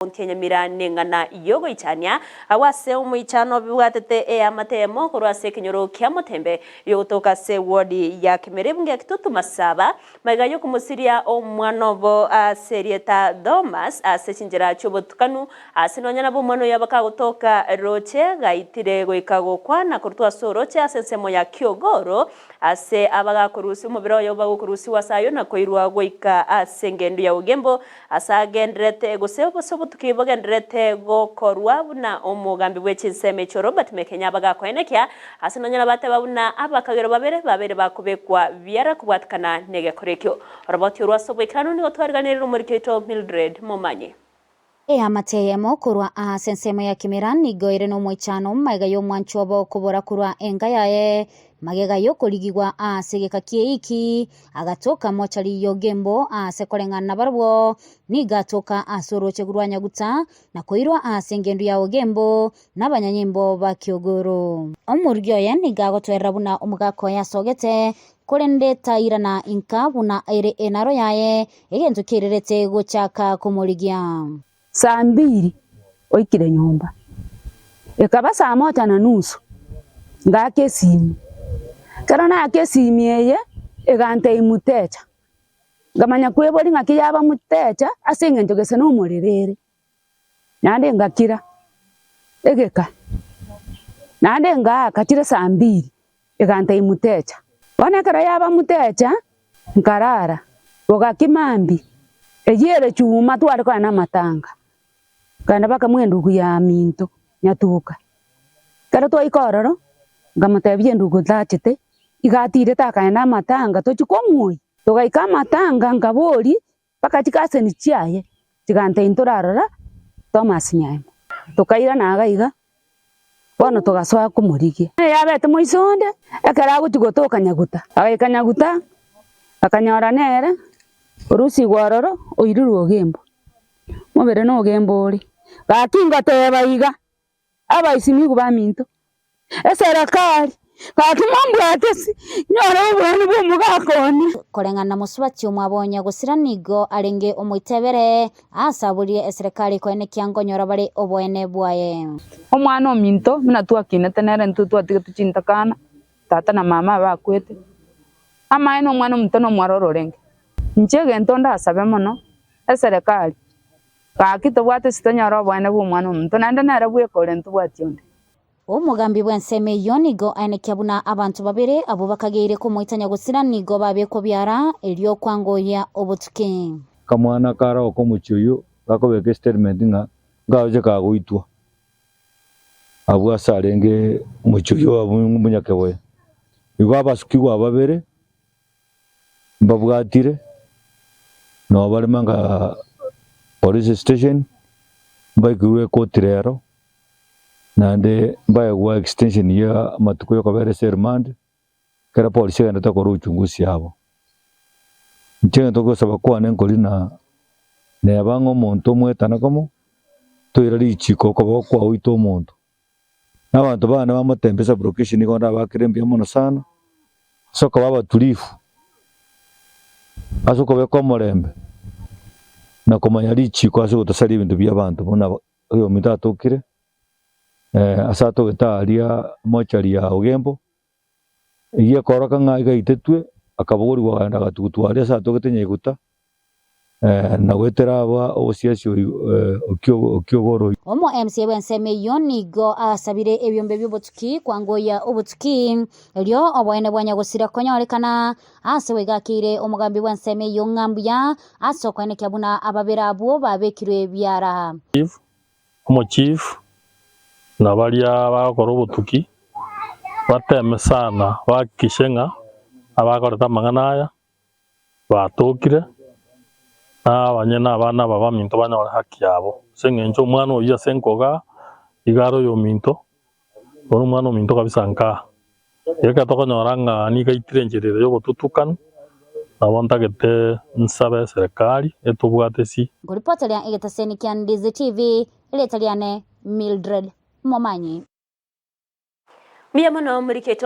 County ya Nyamira neng'ana y'ogoichania agwo ase omoichano bibwatete eamate eyemo korwa ase ekenyoro kia Motembe yogotoka ase ewodi ya Kemera ebunge ya Kitutu Masaba magega yokomosiria omwana obo ase erieta Thomas ase chinchera chiobotukanu ase nonya nabo omwana oyo bakagotoka roche gaitire goika gokwa na korutwa ase oroche ase ensemo ya Kiogoro Ase abagakorusia omobere oye bagokorusigwa ase ayio na koirwa goika ase engendu ya Ogembo, ase agendererete, gose ase obotuki bogendererete gokorwa buna omogambi bwe chinsemo echio Robert Mekenya bagakoenekia, ase nonya nabateba buna abakagero babere babeire bakobekwa biara kobwatikana negekora ekio. Oroboti orwo ase oboikeranu nigo twariganirie nomoriki oito Mildred Momanyi. Eamate eyemo korwa aase ensemo ya Kimera nigo ere nomoichano magega y'omwancho obo okobora korwa enka yaye, magega y'okorigigwa aase egeka ki'eiki, agatoka mochari y'Ogembo aase koreng'ana nabarabwo, nigo atoka ase orooche rwa Nyaguta, na koirwa aase engendu ya Ogembo nabanyanyimbo ba Kiogoro. Omorugi oye nigo agotwerera buna omogaka oye asogete, korende tairana inka buna ere enaro yaye, Egento kiairerete gochaka komorigia. Saa mbili oikire nyomba, ekaba saa moja na nusu ngaaka esimi, ekero naaka esimi eye egantebia mutecha, nkamanya kweboria ng'aki yaba mutecha ase eng'encho gese na omorero ere, naende ngakira egeka, naende ngaaka chire saa mbili. Egantebia mutecha. Bono ekero yaba mutecha, nkarara, bogaki mambia, eyio ere chuma tware kogenda amatanga, nkagenda mpaka mwa endugu ya minto nyatuka. Ekero twaika ororo, nkamotebia endugu ntachete, iga atirete akagenda amatanga tochia komoyia. Togaika amatanga nkaboria, mpaka chikaseni chiaye chigantebia ntorarora Thomas Nyaemo. Tokairana iga iga, Bono togasoa komorigia. Yabete moiso onde, ekero agochia gotoka nyaguta, agaika nyaguta, akanyora nere orusigwe ororo oirirwe ogembo, mobere nogembo ore. Gaki ngoteba iga, abaisimigu baminto, Eserekari, gaki mombwate ase, nyore oboene bw'omogaka one. Koreng'ana na mosubati omwabo o nyagosira nigo arenge omoitebere, asaborire eserekari koenekia nkonyora bare oboene bwaye. Omwana ominto buna twakinete nere intwe twatigetwe chintakana, tata na mama abakwete, amaene omwana ominto nomwororo orenge. Inche egento ndasabe mono, eserekari, gaki tobwate ase tonyore oboene bwa omwana ominto naende nere bweka ore ntobwati onde. Omogambi bw'ensemo eyio nigo aenekia buna abanto babere abwo bakageire komoita nyagosira nigo babekwa biara, erio kwangoyia obotuki. Kamwana kare okomochie oyio gakobeka estatement ng'a nkaroche kagoitwa abwo ase arenge omochie oyio abwo omonyakeboya. Igo abasukigwa aba babere mbabwatire nabo bare manga police station mbaikirwe ekoti rero. Naende mbaegwa extension ya amatuko yokobera ase remand, ekero polisi egenderete gokora uchunguzi yabo. Inche egento ngosaba kwane nkori na neba ng'a omonto omoetane komo, toire richiko okoba okwaoita omonto. Na abanto bane bamotembia sub-location nigo ndabakere mbuya mono sana, ase okoba abatulifu, ase okobeka omorembe, na komanya richiko ase ogotasaria ebinto bia abanto buna. Oyominto atokire, ase atogete aria mochari ya Ogembo, eyio ekoroka ng'a iga aitetwe, akabogorigwa akagenda agatugutwa aria ase atogete Nyaiguta, na goetera aba obosiasi okiogoro. Omo MCA bw'ensemo eyio nigo asabire ebiombe bi'obotuki kwangoyia obotuki, erio oboene bwa nyagosira konyorekana. Ase goiga akeire omogambi bw'ensemo eyio ng'a mbuya ase okoenekia buna ababere abwo babekirwe biara. Omochief na baria bagokora obotuki bateme sana bahakikishe ng'a abakorete amang'ana aya batokire na abanyene abana aba baminto banyore haki yabo. Ase eng'encho omwana oyio ase nkogaa iga are oyominto, bono omwana ominto kabisa nkaa. Ekero tokonyora ng'a nigo aitire enchera ere y'obotutukanu, nabo ntagete nsabe eserekari etobwate si. Nkoripoteria egetaseni kia Ndizi TV, erieta riane Mildred Momanyi. Mbuya mono morikete.